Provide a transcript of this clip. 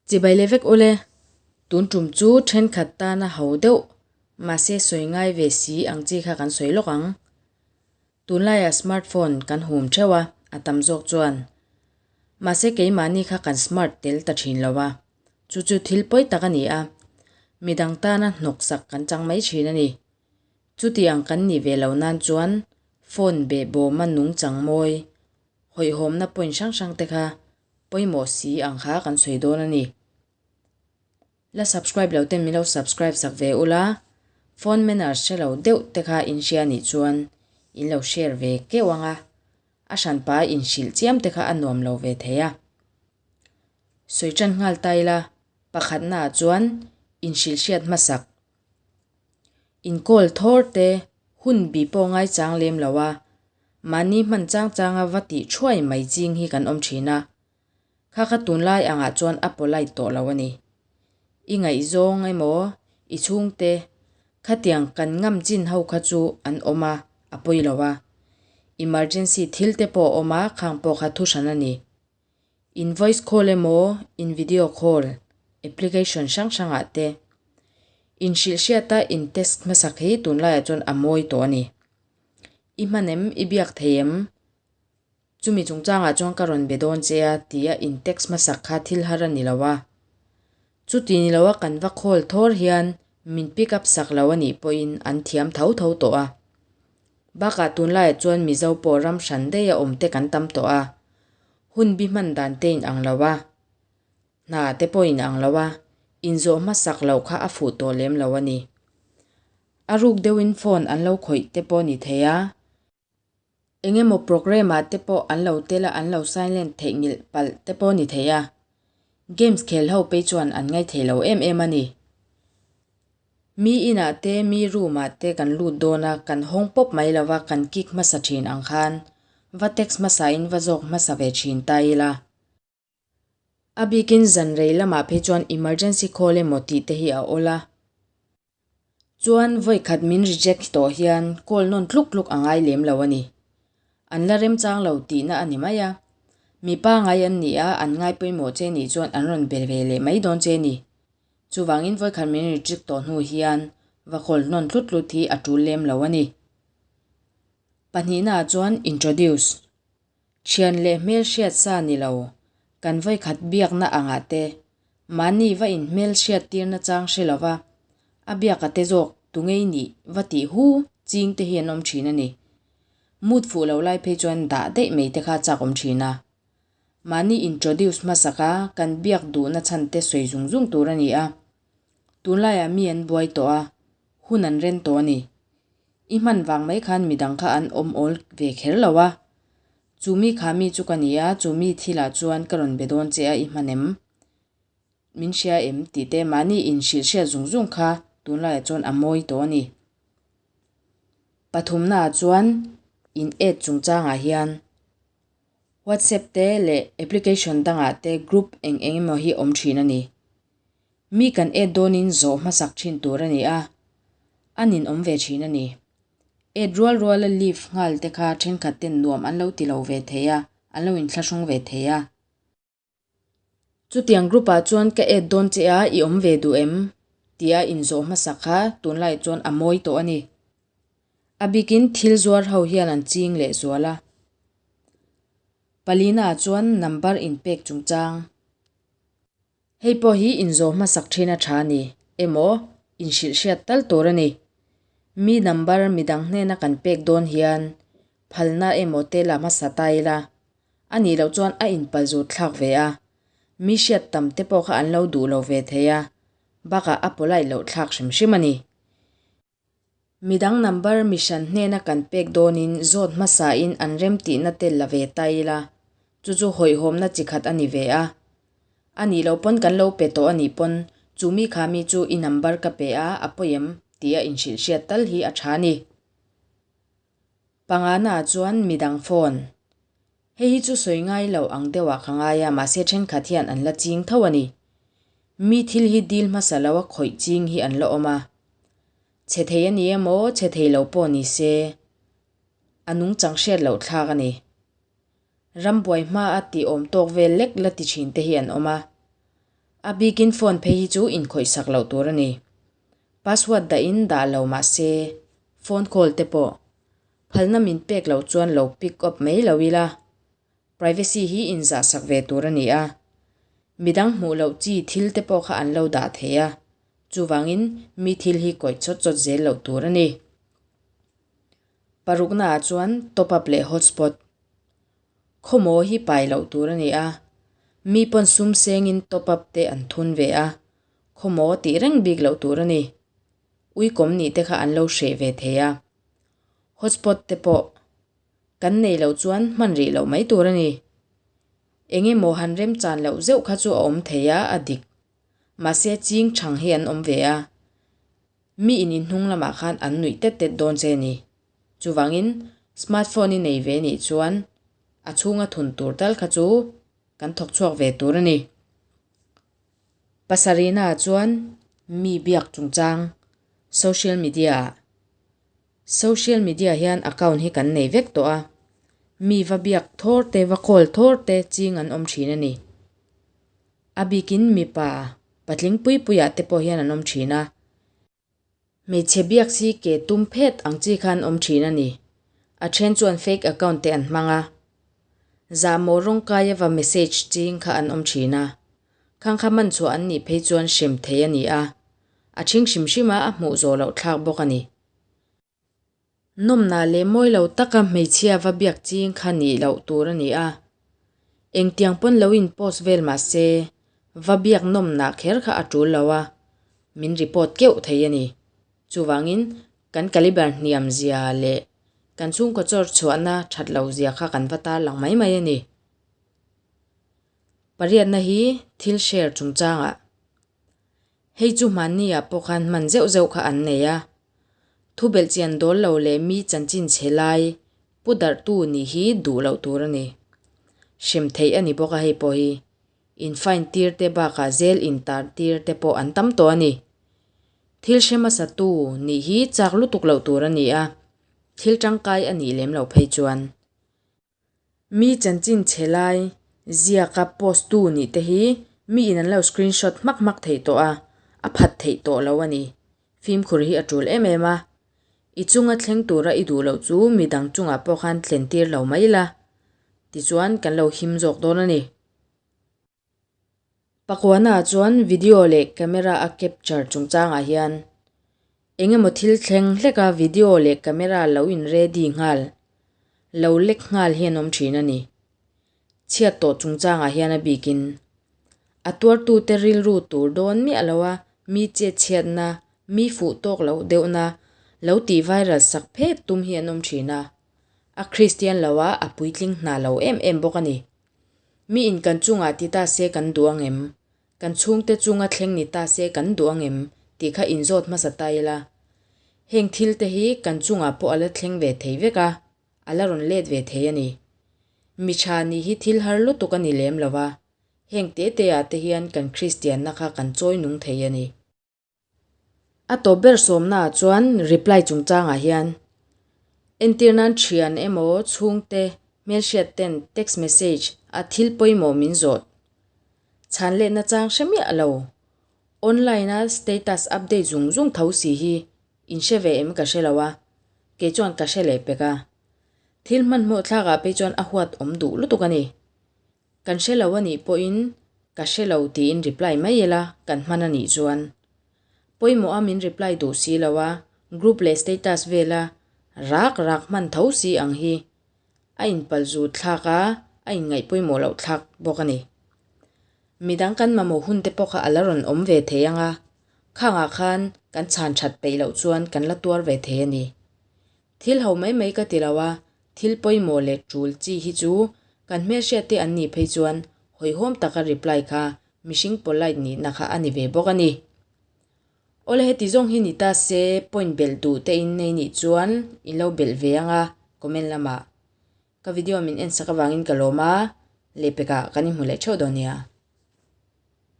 Chibai leh vek ule, tun tum chu thenkhat tana ho deuh mahse sawi ngai ve si ang chi kha kan sawi lawk ang. Tunlaiah smartphone kan hum theuh a, a tam zawk chuan. Mahse keimahni kha kan smart tel ta thin lo a, chu chu thil pawi tak a ni a, midang tana hnawksak kan chang mai thin a ni. Chutiang kan nih ve lo nan chuan phone behbawma nungchang mawi, hawihhawmna point hrang hrang te kha pawimawh si ang kha kan sawi dawn a ni. La subscribe lo ten min lo subscribe sak ve ula, phone manners hre lo deuh te kha in hria nih chuan in lo share ve keuh ang a, a hranpa in hrilh chiam te kha a nuam lo ve thei a. Sawi tan nghal ta ila, pakhatna ah chuan in hrilh hriat hmasak. In call thawr te hun bi pawh ngaichang lem lo a, mahni hman chang changa va tih thuai mai ching hi kan awm thin a. Kha kha tunlai angah chuan a polite tawh lo a ni. I ngaihzawng emaw i chhungte khatiang kan ngam chin ho kha chu an awm a, a pawi lo a. Emergency thil te pawh a awm a, khang pawh kha thuhran a ni. In voice call emaw in video call application hrang hrangah te in hrilhhriata in test hmasak hi tunlaiah chuan a mawi tawh a ni. I hman em? I biak thei em? Chumi chungchangah chuan ka rawn be dawn che a tia in text hmasak kha thil har a ni lo a. Chuti ni loa kan va call thawr hian min pick up sak lo a nih pawhin an thiam tho tho tawh a. Bakah tunlaiah chuan Mizo pawh ram hran daih a awm te kan tam tawh a. Hun bi hman dan te in ang lo a. Hna te pawh in ang lo a, inzawh hmasak loh kha a fuh tawh lem lo a ni. A ruk deuhin phone an lo khawih te pawh ni thei a. Eng emaw programme ah te pawh an lo tel a, an lo silent theihnghilh palh te pawh ni thei a. Games khel ho pei chuan an ngaithei lo em em a ni. Mi inah te, mi room ah te kan lut dawn a, kan hawng pawp mai lo va, kan kick hmasa thin ang khan va text hmasa in va zawk hmasa ve thin ta ila. A bikin zan rei lamah phei chuan emergency call emaw tih te hi a awl a. Chuan vawi khat min reject tawh hian call nawn tluk tluk a ngai lem lo a ni. An la remchang lo tihna a ni mai a. Mi pangai an ni a, an ngai pawimawh che nih chuan an rawn be ve leh mai dawn che ni. Chuvangin vawi khat min reject tawh hnu hian va call nawn tlut tlut hi a tul lem lo a ni. Pahnihnaah chuan introduce. Thian leh hmelhriat sa ni lo, kan vawikhat biakna angah te, mahni va inhmelhriat tirna chang hre lova, a biaka te zawk tu ngei nih va tih hu ching te hi an awm thin a ni. Mood fuh lo lai phei chuan dah daih mai te kha chak awm thin a. Mahni introduce hmasaka kan biak duhna chhan te sawi zung zung tur a ni a. Tunlaiah mi an buai tawh a, hun an ren tawh a ni. I hman vang mai khan midang kha an awm awl ve kher lo a. Chu mi kha mi chu ka ni a, chu mi thilah chuan ka rawn be dawn che a i hman em? Min hria em? tih te mahni inhrilh hriat zung zung kha tunlaiah chuan a mawi tawh a ni. Pathumnaah chuan in add chungchangah hian WhatsApp te leh application dangah te group eng eng emaw hi awm thin a ni. Mi kan add dawnin zawh hmasak thin tur a ni a, a ninawm ve thin a ni. Add rual ruala leave nghal te kha thenkhat ten nuam an lo ti lo ve thei a, an lo inthlahrung ve thei a. Chutiang group ah chuan ka add dawn che a, i awm ve duh em? tia inzawh hmasak kha tunlai chuan a mawi tawh a ni. A bikin thil zuar ho hian an ching leh zual a. Palina ah chuan number inpek chungchang. Hei pawh hi inzawh hmasak thin a tha a ni emaw inhrilh hriat tal tur a ni. Mi number midang hnena kan pek dawn hian phalna emaw te la hmasa ta ila, a nih loh chuan a inpalzut thlak ve a, mi hriat tam te pawh kha an lo duh lo ve thei a, bakah a polite loh thlak hrim hrim a ni. Midang number mihran hnena kan pek dawnin zawt hmasain an remtihna te la ve ta ila, chu chu hawihhawmna chi khat a ni ve a. A nih loh pawn kan lo pe tawh a nih pawn chu mi kha mi chu i number ka pe a, a pawi em? tia inhrilh hriat tal hi a tha a ni. Pangana chuan midang phone. Hei hi chu sawi ngai lo ang deuhah ka ngai a, mahse thenkhat hian an la ching tho a ni. Mi thil hi dil hmasa lo a khawih ching hi an la awm a. Chhe thei a ni emaw, chhe thei lo pawh ni se, a nungchang hriat loh thlak a ni. Rambuai hma a tih awm tawk vel lek la ti thin te hi an awm a. A bikin phone phei hi chu inkhawihsak loh tur a ni. Password dahin dah lo mah se, phone call te pawh phalna min pek loh chuan lo pick up mai lo ila, privacy hi inzahsak ve tur a ni a. Midang hmuh loh chi thil te pawh kha an lo dah thei a, chuvangin mi thil hi kawih chawt chawt zel loh tur a ni. Paruknaah chuan top up leh hotspot. Khawmaw hi pai loh tur a ni a, mi pawn sum sengin top up te an thun ve a, khawmaw tih reng bik loh tur a ni. Uikawm nih te kha an lo hreh ve thei a, hotspot te pawh kan nei loh chuan hman rih loh mai tur a ni. Eng emaw han remchan loh zeuh kha chu a awm thei a, a dik. Mahse ching chhang hi an awm ve a, mi in inhnung lamah khan an nuih tet tet dawn che a ni. Chuvangin smartphone i nei ve nih chuan a chhunga thun tur tal kha chu kan thawk chhuak ve tur a ni. Pasarihna ah chuan mi biak chungchang social media ah social media hian account hi kan nei vek tawh a, mi va biak thawr te va call thawr te ching an awm thin a ni. A bikin mipa patling pui puiah te pawh hian an awm thin a. Hmeichhe biak si ke tum phet ang chi khan awm thin a ni. A then chuan fake account te an hmang a. Zahmawh rawngkaia va message ching kha an awm thin a. Khang kha man chhuah an nih phei chuan hrem thei a ni a. A thing hrim hrim a a hmuh zawh loh thlak bawk a ni. Nawmna leh mawi lo taka hmeichhia va biak ching kha nih loh tur a ni a. Engtiang pawn lo in post vel mah se, va biak nawmna kher kha a tul lo a, min report keuh thei a ni. Chuvangin, kan caliber hniam zia leh kan chhungkaw chawr chhuahna that lo zia kha kan va tarlang mai mai a ni. Pariatna hi thil share chungchangah. Hei chu hmanni ah pawh khan hman zeuh zeuh kha an nei a. Thu belh chian dawl lo leh mi chanchin chhe lai pu darhtu nih hi duh loh tur a ni. Hrem theih a ni bawk a hei pawh hi. In fine tir te bakah zel in tar tir te pawh an tam tawh a ni. Thil hre hmasa tu nih hi chak lutuk loh tur a ni a, thil tangkai a nih lem loh phei chuan. Mi chanchin chhe lai ziaka post tu nih te hi mi in an lo screenshot hmak hmak theih tawh a, a phat theih tawh lo a ni. Fimkhur hi a tul em em a. I chunga thleng tura i duh loh chu mi dang chungah pawh khan thlen tir lo mai la. Tichuan kan lo him zawk dawn a ni. Pakuana chuan video leh camera a capture chungchangah hian eng emaw thil thleng hleka video leh camera lo in ready nghal, lo lek nghal hi an awm thin a ni. Chhiat tawh chungchangah hian a bikin a tuartute rilru tur dawn miah lo a, mi chetchhiatna, mi fuh tawk loh deuhna lo tih viral sak phet tum hi an awm thin a, a Kristian lo a, a puitling hna lo em em bawk a ni. Mi in kan chungah ti ta se kan duh ang em? Kan chhungte chunga thleng ni ta se kan duh ang em? tih kha inzawt hmasa ta ila. Heng thil te hi kan chungah pawh a la thleng ve thei vek a, a la rawn let ve thei a ni. Mi tha nih hi thil har lutuk a ni lem lo va, heng te te ah te hian kan Kristianna kha kan chawi nung thei a ni. A tawp ber sawmnaah chuan reply chungchangah hian entir nan thian emaw chhungte hmelhriat ten text message a thil pawimawh min zawt chhan lehna chang hre miah lo. Online a status update zung zung tho si hi in hre ve em ka hre lo a, kei chuan ka hre leh pek a. Thil hmanhmawh thlakah phei chuan a huat awm duh lutuk a ni. Kan hre lo a nih pawhin ka hre lo tiin reply mai ila kan hman a nih chuan. Pawimawh a min reply duh si lo a, group leh status vela rak rak hman tho si ang hi a inpal zut thlak a, a inngaih pawimawh loh thlak bawk a ni. Midang kan mamawh hun te pawh kha a la rawn awm ve thei ang a, khangah khan kan chhan that peih loh chuan kan la tuar ve thei a ni. Thil ho mai mai ka ti lo a, thil pawimawh leh tul chi hi chu kan hmelhriat te an nih phei chuan hawihhawm taka reply kha mihring polite nihna kha a ni ve bawk a ni. Awle heti zawng hi ni ta se point belh duh te in nei nih chuan in lo belh ve ang a comment lamah. Ka video min en sak avangin ka lawm a, lehpekah kan inhmu leh theuh dawn nia.